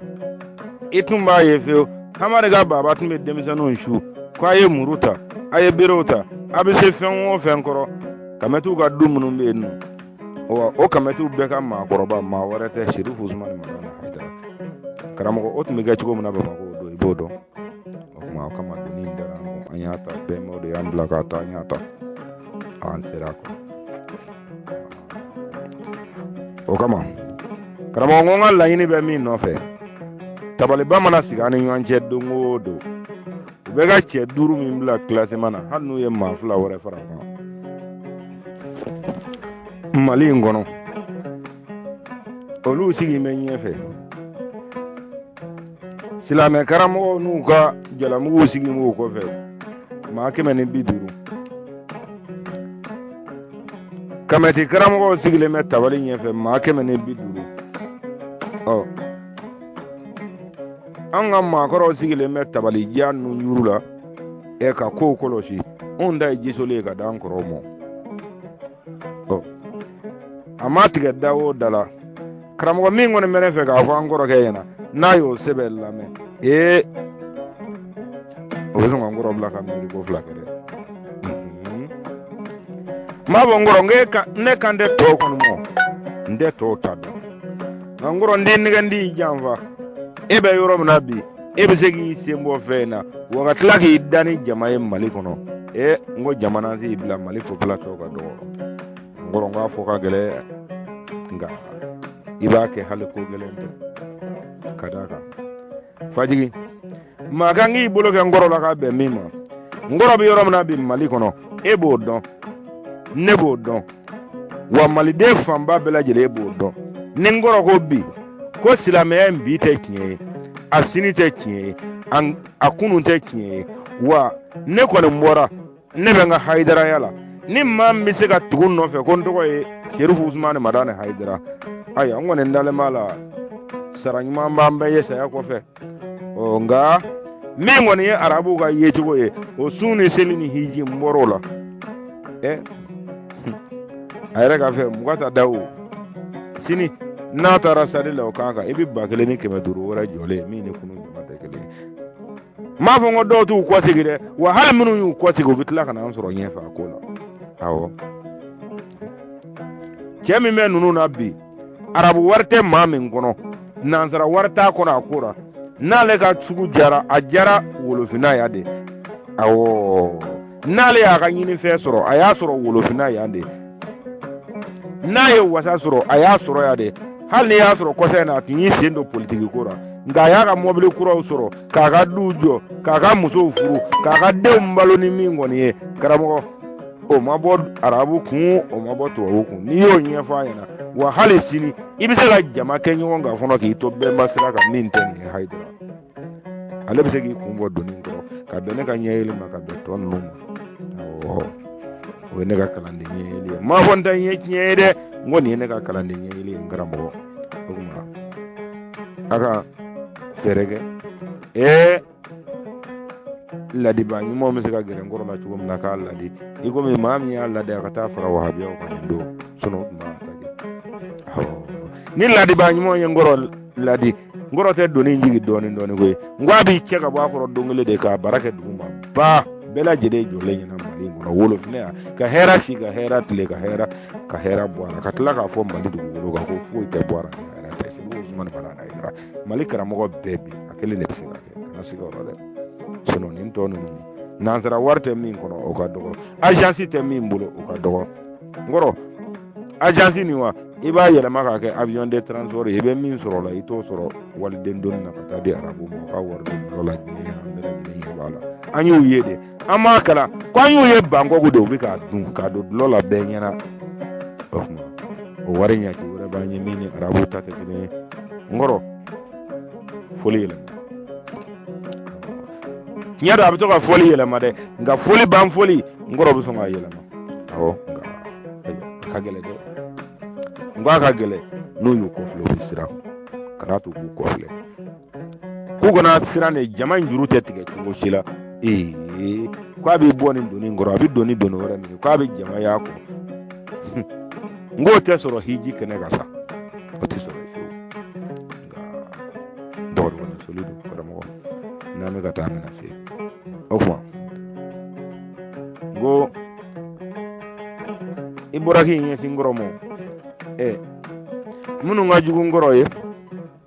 i tun b'a ye fewu, Hamadi ka baba tun bɛ denmisɛnninw su ko a ye muru ta, a ye berew ta, a bɛ se fɛn o fɛn kɔrɔ. Kamɛtiw ka du minnu bɛ yen nɔ, wa o Kamɛtiw bɛɛ ka maakɔrɔba, maa wɛrɛ tɛ, Serifu Usumani Madani Hayidara. Karamɔgɔ, o tun bɛ kɛ cogo min na Bamakɔ o don, i b'o dɔn. O tuma o kama doni in dara an kun, an y'a ta. Bɛnbaw de y'an bila k'a ta, an y'a ta, an sera a kɔrɔ. O kama karamɔgɔ, ko n ka laɲini bɛ min nɔfɛ, tabaliba mana sigi an ni ɲɔgɔn cɛ don o don, u bɛ ka cɛ 5 min bila classement na, hali n'u ye maa 2 wɛrɛ fara a kan Mali in kɔnɔ, olu sigilen bɛ ɲɛfɛ. Silamɛ karamɔgɔw n'u ka jalamuguw sigilen b'u kɔfɛ, maa 150. Kamɛti karamɔgɔw sigilen bɛ tabali ɲɛfɛ, maa 150. Ɔ, an ka maakɔrɔw sigilen bɛ tabali ja nunjuru la, ɛ, ka kow kɔlɔsi. Anw ta ye jisoli ye ka d'an kɔrɔw ma. Ɔ, a ma tigɛ da o da la. Karamɔgɔ, min kɔni bɛ ne fɛ k'a fɔ an kɔrɔkɛ ɲɛna, n'a y'o sɛbɛn lamɛn, ee, o bɛ sɔn ka n kɔrɔ bila ka miiri ko fila kɛ dɛ. N b'a fɔ n kɔrɔ, ne kan tɛ tɔw kɔni mɔ, n tɛ tɔw ta dɔn, nka n kɔrɔ, n t'i nɛgɛ, n t'i janfa. E bɛ yɔrɔ min na bi, e bɛ se k'i sen bɔ fɛn in na wa ka tila k'i da ni jama ye Mali kɔnɔ. Ee, n ko jamana se y'i bila Mali population ka dɔgɔ. N kɔrɔ, n k'a fɔ ka gɛlɛn, nka i b'a kɛ, hali ko gɛlɛn tɛ. Ka d'a kan fajigi, maa kan k'i bolo kɛ n kɔrɔ la ka bɛn min ma, n kɔrɔ bɛ yɔrɔ min na bi Mali kɔnɔ, e b'o dɔn, ne b'o dɔn, wa maliden fanba bɛɛ lajɛlen b'o dɔn. Ni n kɔrɔ ko bi ko silamɛya in bi tɛ tiɲɛ ye, a sini tɛ tiɲɛ ye, a kunun tɛ tiɲɛ ye, wa ne kɔni bɔra, ne bɛ n ka hayidaraya la. Ni maa min bɛ se ka tugu n nɔfɛ ko n tɔgɔ ye Serifu Usumani Madani Hayidara, ayiwa, n kɔni dalen b'a la, sara ɲuman b'an bɛɛ ye saya kɔfɛ. Ɔ, nka min kɔni ye arabuw ka yecogo ye, o sun ni seli ni hiji, n bɔr'o la. Ɛ, a yɛrɛ ka fɛ mugan ta da o sini n'a taara sali la, o kan kan i bɛ 1500 wɛrɛ jɔlen min ni kunun jama tɛ kelen ye. N m'a fɔ n ko dɔw t'u kɔsegin dɛ, wa hali minnu y'u kɔsegin, u bɛ tila ka na an sɔrɔ ɲɛfɛ a ko la. Awɔ, cɛ min bɛ ninnu na bi, arabu wari tɛ maa min kɔnɔ, nansara wari t'a kɔnɔ a ko la, n'ale ka sugu jara, a jara wolofinna yan de. Awɔ, n'ale y'a ka ɲinifɛn sɔrɔ, a y'a sɔrɔ wolofinna yan de. N'a ye wasa sɔrɔ, a y'a sɔrɔ yan de. Hali n'i y'a sɔrɔ kɔsa in na a tun y'i sen don politiki ko la, nka a y'a ka mɔbili kuraw sɔrɔ, k'a ka duw jɔ, k'a ka musow furu, k'a ka denw balo ni min kɔni ye, karamɔgɔ, o ma bɔ arabu kun, o ma bɔ tubabu kun. N'i y'o ɲɛfɔ a ɲɛna, wa hali sini i bɛ se ka jama kɛ ɲɔgɔn kan fɔlɔ k'i to bɛnba sira kan, min tɛ nin ye Hayidara, ale bɛ se k'i kun bɔ doni kɔrɔ ka bɛn ne ka ɲɛyeli ma, ka bɛn tɔ ninnu ma. Awɔ, o ye ne ka kalanden ɲɛyeli ye. N m'a fɔ n ta ye tiɲɛ ye dɛ, n ko nin ye ne ka kalanden ɲɛyeli ye. N karamɔgɔ, o tuma a ka fɛɛrɛ kɛ. Ee ladibaa ɲumanw bɛ se ka gɛrɛ n kɔrɔ la cogo min na k'a ladi, i komi maa min y'a ladi a ka taa fara wahabiyaw kan nin don, sinon o tun b'a ta kɛ. Ni ladibaa ɲumanw ye n kɔrɔ ladi, n kɔrɔ tɛ doni jigin dɔɔnin dɔɔnin koyi, n ko a b'i cɛ ka bɔ a kɔrɔ don kelen de k'a bara kɛ duguma ba bɛɛ lajɛlen jɔlen ɲɛna Mali in kɔnɔ wolofinɛ yan, ka hɛrɛ si, ka hɛrɛ tile, ka hɛrɛ, ka hɛrɛ bɔ a la, ka tila k'a fɔ Mali dugukolo kan ko foyi tɛ bɔ a la ni hɛrɛ tɛ. Segu Usumani Madani Hayidara, Mali karamɔgɔ bɛɛ bi a kelen de bɛ se ka kɛ, kana siga o la dɛ. Sinon nin tɔ ninnu, nansara wari tɛ min kɔnɔ o ka dɔgɔ, agence tɛ min bolo o ka dɔgɔ. N kɔrɔ agence nin wa, i b'a yɛlɛma k'a kɛ avion de transport ye, i bɛ min sɔrɔ o la i t'o sɔrɔ waliden doni na ka taa di arabu ma, u ka wari don yɔrɔ la. Diɲɛ an bɛɛ lajɛlen ɲɛ b'a la, an y'u ye de, an m'a kalan ko an y'u ye Bangkok de, u bɛ k'a dun k'a don dulɔ la bɛɛ ɲɛna. O tuma o wari ɲaci wɛrɛ b'an ye min ni arabu ta tɛ kelen ye. N kɔrɔ fɔli yɛlɛma, tiɲɛ don a bɛ to ka fɔli yɛlɛma dɛ, nka fɔli ban fɔli, n kɔrɔ bɛ sɔn k'a yɛlɛma. Awɔ, nka a ka gɛlɛn dɛ, n ko a ka gɛlɛn. N'u y'u kɔfilɛ u bɛ siran, kana to k'u kɔfilɛ, k'u kana siran de, jama in juru tɛ tigɛ cogo si la. Ee k'a bɛ bɔ nin doni kɔrɔ, a bɛ don ni doni wɛrɛ min ye, k'a bɛ jama y'a kɔ. N k'o tɛ sɔrɔ hiji kɛnɛ kan sa, o tɛ sɔrɔ fiyewu. Nka dɔgɔdɔgɔnin soli don karamɔgɔ, n'an bɛ ka taa an bɛna se o tuma. N ko i bɔra k'i ɲɛsin n kɔrɔ ma, ɛ minnu ka jugu n kɔrɔ ye,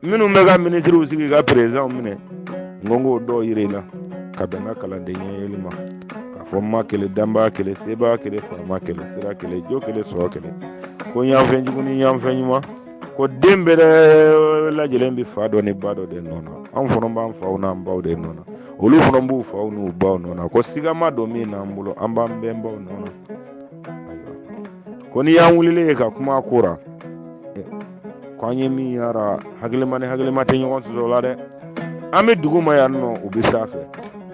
minnu bɛ ka minisiriw sigi ka perezanw minɛ, n ko n k'o dɔw yira i la ka bɛn n ka kalanden ɲɛyeli ma, k'a fɔ ma kelen, danbaa kelen, sebaa kelen, faama kelen, sira kelen, jo kelen, sɔrɔ kelen, ko yanfɛn jugu ni yanfɛn ɲuman, ko den bɛɛ lajɛlen bɛ fa dɔ ni ba dɔ de nɔ na, anw fana b'an faw n'an baw de nɔ na, olu fana b'u faw n'u baw nɔ na, ko siga ma don min n'an bolo, an b'an bɛnbaw nɔ na. Ko n'i y'an wulilen ye ka kuma ko ra, ko an ye min yara, hakilima ni hakilima tɛ ɲɔgɔn sɔsɔ la dɛ. An bɛ duguma yan nɔ, u bɛ sanfɛ,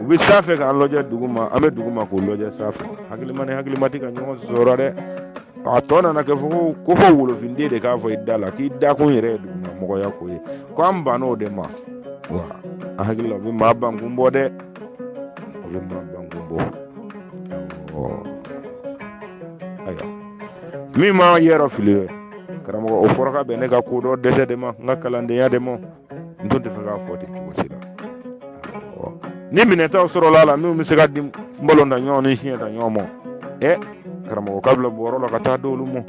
u bɛ sanfɛ k'an lajɛ duguma, an bɛ duguma k'u lajɛ sanfɛ. Hakilima ni hakilima tɛ ka ɲɔgɔn sɔsɔ la dɛ. A tɔ nana kɛ fo ko fo wolofinden de k'a fɔ i da la k'i dakun yɛrɛ ye duguma mɔgɔya ko ye, ko an bann'o de ma. Wa an hakili la o bɛ maa bankun bɔ dɛ, o bɛ maa bankun bɔ. Ayiwa, min ma yɛrɛ fili ye karamɔgɔ, o fɔra ka bɛn ne ka kodɔn dɛsɛ de ma, n ka kalandenya de ma, n tun tɛ fɛ k'a fɔ ten cogo si la. Ni minɛtaw sɔrɔla a la minnu bɛ se ka di n balontanɲɔgɔn ni siɲɛtaɲɔgɔn ma, ɛ karamɔgɔ ka bila bɔrɔ la ka taa d'olu ma.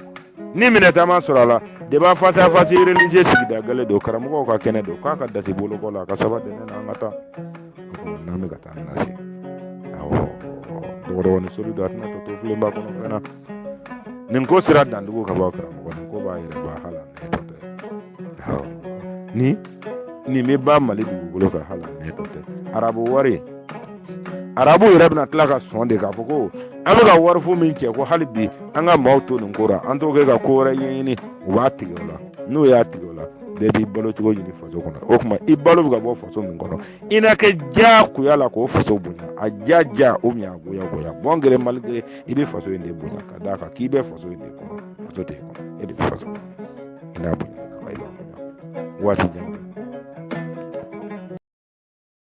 Ni minɛta ma sɔrɔ a la, débat face à face religieux sigida gɛlɛn don, karamɔgɔw ka kɛnɛ don, k'a ka dasi bolokɔ la, a ka saba dɛnɛ na, an ka taa n'an bɛ ka taa an na se. Awɔ, dɔgɔdɔgɔnin soli don, a tɛna tɔ to filenba kɔnɔ fɛn na. Nin ko sera dandugu ka bɔ karamɔgɔ, nin ko b'a yɛrɛ ban hali a mɛn tɔ tɛ. Ni nin bɛ ban Mali dugukolo kan hali a mɛn tɔ tɛ. Arabu wari, arabu yɛrɛ bɛna tila ka sɔn de k'a fɔ ko an bɛ ka wari fu min cɛ, ko hali bi an ka maaw to nin ko la, an t'o kɛ ka ko wɛrɛ ɲɛɲini. U b'a tigɛ o la, n'u y'a tigɛ o la, bɛɛ b'i balo cogo ɲini faso kɔnɔ. O tuma i balo bɛ ka bɔ faso min kɔnɔ, i na kɛ diyagoya la k'o faso bonya, a ja ja ou bien a goya goya, bon gré mal gré, i bɛ faso in de bonya ka d'a kan k'i bɛ faso in de kɔnɔ, faso t'e kɔnɔ, e de bɛ faso kɔnɔ, i n'a bonya kama i b'a bonya waati jan.